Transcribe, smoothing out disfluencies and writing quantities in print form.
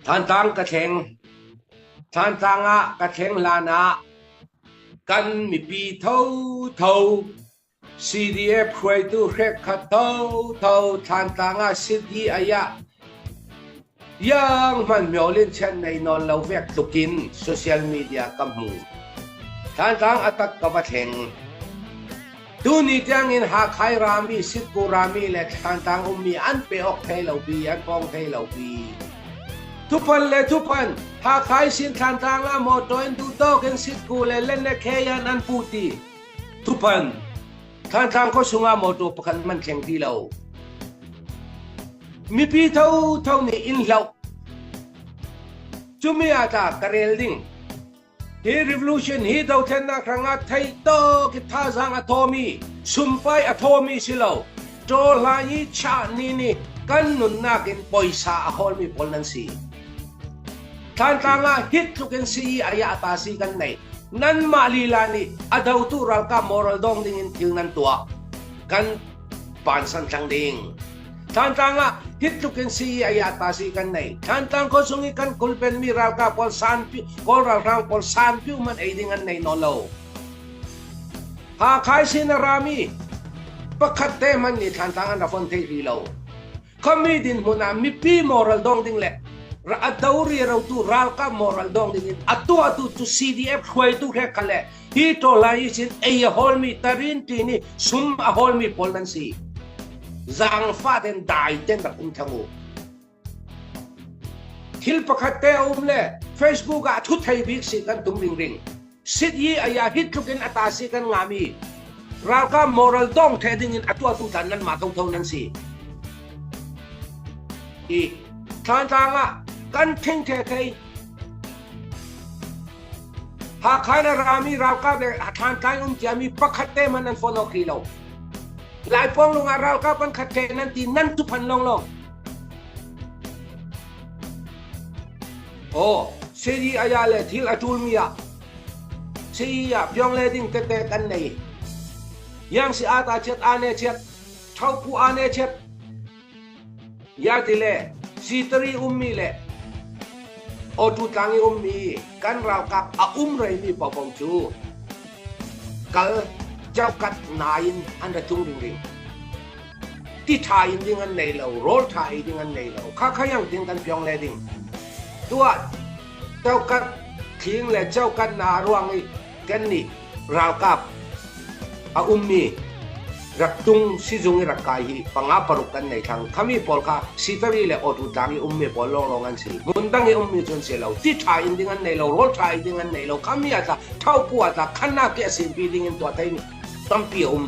Thantlang ka thleng. Thantlang ah ka thleng hlan ah kan mipi thotho CDF hruaitu hrekkhat thotho Thlantlang ah sit i ayah yang hman myolin chian nei nawn lo vek tlukin social media ka hmu. Thantlang atak ka va thleng. Tuni tiangin Hakhai rami, Sitku rami le Thlantlang ummi an pe awk thei lo pi, an pawng thei lo pi. Thupan le thupan, Hakhai sin Thlantlang ah motor in duhtawk in Sitku le Lenne Kheyan an pu ti. Thupan, Thlantlang khua chungah motor pakhat man thleng ti lo. Mipi tho tho nih inn hloh. Cumi ah tla ka rel ding. Hi revolution hi dothlennak hrangah theih tawk i thazaang a thawmi, sumpai a thawmi si lo. Ṭawhla i chah ni nih kan nunnak in poisa a hawlmi pawl nan si. Thlantlang ah hit tluk in sii ayah ta si kan nei. Nanmah lila nih a dotu ralkap moral dong ding in thil nan tuah. Kan pansan tlang ding. Thlantlang ah hitluk in sii aya ta si kan nei. Thlantlang khua chung i kan kulpen mi ralkap pawl sanpi Kawl ralhrang pawl sanpi man ei ding an nei no lo. Hakhai sin a rami pakhat te man nih Thlantlang an ra fon thei ri lo. Khuami dinhmun ah mipi moral dong ding le a do ri rotu ralkap moral dong ding in a tuahtu cu CDF hruaitu he khale hi tawlai i sin ei a hawlmi tarin ti nih sum a hawlmi pawl nan si. Zaangfah ten dai ten rak um thang u. Thil pakhat te a um le Facebook ah thu thei bik si kan tum ring ring. Sit yi aya hit tluk in ata si kan ngami ralkap moral dong the ding in atua tu tlan nan ma tho tho nan si. I thlan tlang ah kan thing the thei Hakha na rami ralkap le Thantlang um ciami pakhat te man an phone awk ri lo. Laipawng lung ah ralkap an khat te nan ti nan tuphan long long. Oh, seri aya le thil a tul mi ah si ah pyong le ding tete kan nei. Yang si ata chiat ane chiat, thau pu ane chiat. Ya ti le sitari ummi le awtu tlang i ummi kan ralkap a um reimi paohpaoh cu kal chaukat nain an ra tlung ringring. Ti ṭha in ding an nei lo, rawl ṭha ei ding an nei lo. Kha kha yang tin kan pyong le ding. Tuah chaukat thling le chaukat na ruang i kan nih ralkap a ummi raktung sizung i rak kai hi panga paruk kan nei thlang. Khami pawl kha sitari le awtu tlang i ummi pawl lawnglawng an si. Hmun dang i ummi cu an si lo. Ti ṭha in ding an nei lo, rawl ṭha ei ding an nei lo. Khami ah tla thaupu ah tla khannak ki a sinpi ding in tuah thei mi tampi a um.